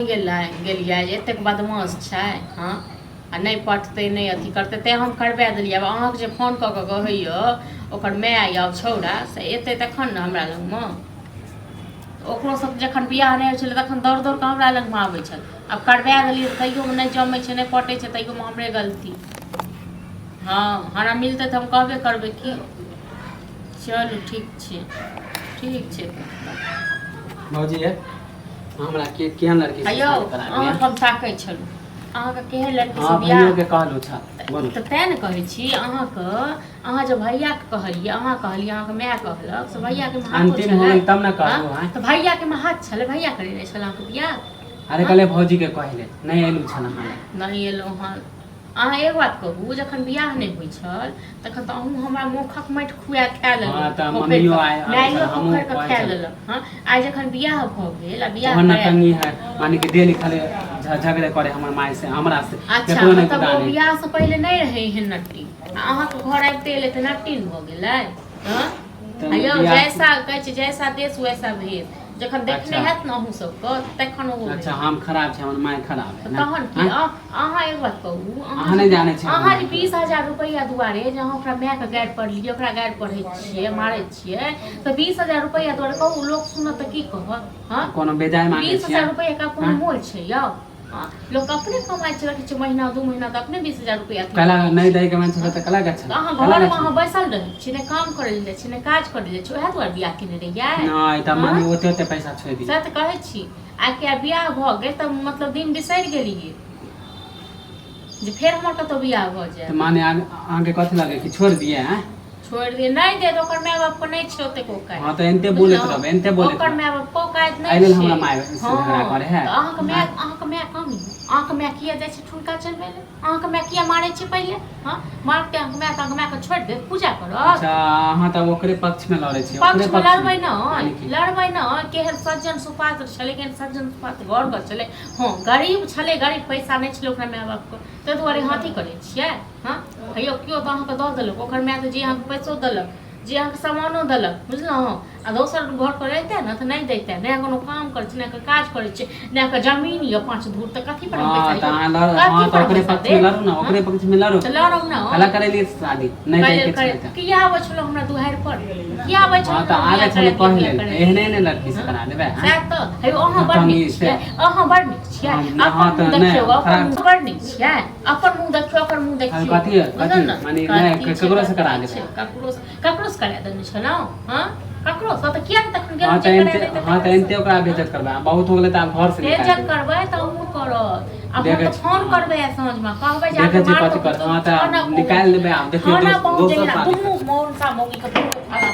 गेलै गेलियै जे एतेक बदमाश छै। हँ, आ नहि पटतै, नहि अथी करतै, तैँ हम करबा देलियै। आब अहाँके जे फोन कऽ कऽ कहैए ओकर माय या छौड़ा से एतै तखन ने हमरा लगमे। ओकरो सब जखन बियाह नहि होइ छलै तखन दौड़ दौड़ कऽ हमरा लगमे आबै छल। आब करबा देलियै तऽ तैयोमे नहि जमै छै, नहि पटै छै, तैयोमे हमरे गलती। हँ, हमरा मिलतै तऽ हम कहबे करबै की। चलू, ठीक छै, ठीक छै। भौजी ये, हमरा के केहन लड़की से यौ शादी करा दिया? अहाँके हम ताकै छलहुँ, अहाँके केहन लड़की से हाँ, बियाह। भैयो के कहलू छल, बोलू। तऽ तेँ ने कहै छी अहाँके, अहाँ जे भैयाके कहलियै, अहाँ कहलियै, अहाँके माय कहलक से भैयाके मे हाथो अंतिम हो छलै। गेल तब ने कहलू। हाँ? हाँ। तऽ भैयाके मे हाथ छलै, भैया करेने छल अहाँके बियाह। अरे, कहले भौजी के कहले नहीं एलू छल अहाँ लग। नहि एलहुँ हन। अहाँ एक बात कहू, जखन बियाह नहि होइ छल तखन तऽ अहूँ हमरा मोखक माटि खुआ खा लेलहुँ। हाँ, तऽ पोखरि मम्मियो कऽ। आइ माइयो आबै छल, हमहूँ पोखरि कऽ खुआइ खा छल। लेलक। हँ, आइ जखन बियाह भऽ गेल आ बियाह ओहन करा- नटंगी है, माने कि डेली खाली झगड़े करे हमर माय से, हमरा से। अच्छा, केकरो नहीं मतलब ओ कुदाने। बियाह से पहिले नहि रहै एहन नट्टी, आ अहाँके घर आबिते एलै तऽ नट्टी ने भऽ गेलै? हँ। तऽ आ यौ, बियाह- जैसा कहै छै, जैसा देश वैसा भेष। जखन देखने अच्छा। हैत ने अहूँ सबके तखन ओ अच्छा, हम खराब छै, हमर माय खराब है तऽ ने? तहन की? हाँ? अहाँ एक बात कहू, अहाँ नहि जानै छियै अहाँ जे हमरा। 20,000 रुपैआ दुआरे जे अहाँ ओकरा मायके गारि पढ़लियै, ओकरा गारि पढ़ै छियै, मारै छियै, तऽ 20,000 रुपैआ दुआरे कहू, लोक सुनत तऽ की कहत? हँ? कोनो बेजाय मांगे 20,000 छियै? रुपैआ के कोनो हाँ? मोल छै यौ? हँ, लोक अपने कमाइ छै, रखै छै महीना 2 महीना तऽ अपने 20,000 रुपैआ अथी कहला करै नहि छै। दै के मन छलै तऽ कहला के छलै? तऽ अहाँ कहला घरमे के अहाँ बैसल रहै छी, नहि काम करै लए जाइ छी, नहि काज करै लए जाइ छी, उएह दुआरे बियाह केने रहियै? नहि तऽ हँ? माने ओते ओते पैसा छोड़ि दियौ। सएह तऽ कहै छी। आइ के बियाह भऽ गेल तऽ मतलब दिन बिसरि गेलियै जे फेर हमर कतहु बियाह भऽ तऽ जायत। माने अहाँके कथी लगे कि छोड़ि दिए हैं? छोड़ि दियै नहि देत, ओकर माय बापके नहि छै ओतेक औकात। हाँ, तऽ एनते बोलैत बुझलहुँ? रहबै, एनते बोलैत ओकर रहबै। माय बापके औकात एहि नहि लेल छै। हमरा माय से झगड़ा हँ करे है। तऽ अहाँके माय, अहाँके माय कम यऽ? अहाँके माय किया जाइ छै ठुनका चढ़बै लए? अहाँके माय किया मारै छै पहिले? हँ, मारतै अहाँके माय तऽ अहाँके मायके छोड़ि देत, पूजा करत? अच्छा, अहाँ तऽ ओकरे पक्ष में लड़ै छियै, ओकरे पक्षमे पक्ष में। लड़बै यानी नहि कि लड़बै नहि। केहन सज्जन सुपात्र छलै, केहन सज्जन सुपात्र घर घर छलै। हँ, गरीब छलै, गरीब, पैसा नहि छलै ओकरा माय बापके, ताहि दुआरे अहाँ अथी करै छियै। हँ, हेयौ, केओ तऽ अहाँके दऽ देलक, ओकर माय तऽ जे अहाँके पैसो देलक, जे अहाँके सामानो देलक, बुझलहुँ? आ दोसर घरपर रहितै ने तऽ नहि दैतै। नहि कोनो काम करै छै, नहि काज करै छै, नहि अहाँके जमीन यऽ पाँच धूर, तऽ कथी पर हम हाँ पैसा तऽ यौ? अहाँ लड़, कथी हाँ, तऽ पर हम ओकरे पैसा पक्ष में देब? लड़ू ने, ओकरे पक्ष में लड़ू। तऽ लड़ब ने। हला करेलियै शादी नहि दै के छलै तऽ किया आबै छलौ हमरा दुहारि पर? किया आबै छलौ? हाँ, तऽ हमरा आबै बियाह छलै करा दिअ, कहै बियाह लेल करा तऽ दिअ। एहने एहने लड़की से करा देबै? हाँ? सएह तऽ हे, अहाँ बड़ नीक तमीज से। छियै, अहाँ बड़ नीक छियै। हाँ, अपन तऽ मुँह नहि, देखियौ, अपन खराब। मुँह बड़ नीक छियै। अपन मुँह देखियौ, ओकर मुँह हाँ, देखियौ। कथी है? बुझल कथी ने? माने नहि कथी छै, ककरो से करा कथी देबै? छै, ककरो से, ककरो से करा देने छलहुँ? हँ, ककरो से तऽ किया ने तखन हाँ गेलहुँ तऽ जे करा एनते देतै? हाँ, तऽ एनते ओकरा बेइज्जत करबै, बहुत हो गेलै तऽ आब घर से निकालि बेइज्जत देबै। करबै तऽ अहूँ करत। आ हम देखै तऽ छी, फोन हाँ। करबै आ साँझमे कहबै जे देखै अहाँके छियै मारतौ कथी कर, हाँ, थाना तऽ पहुँच निकालि देबै। आब देखियौ थाना पहुँच दोसर जइहे शादी दुनू मौनसा मौगीके दुनू थाना।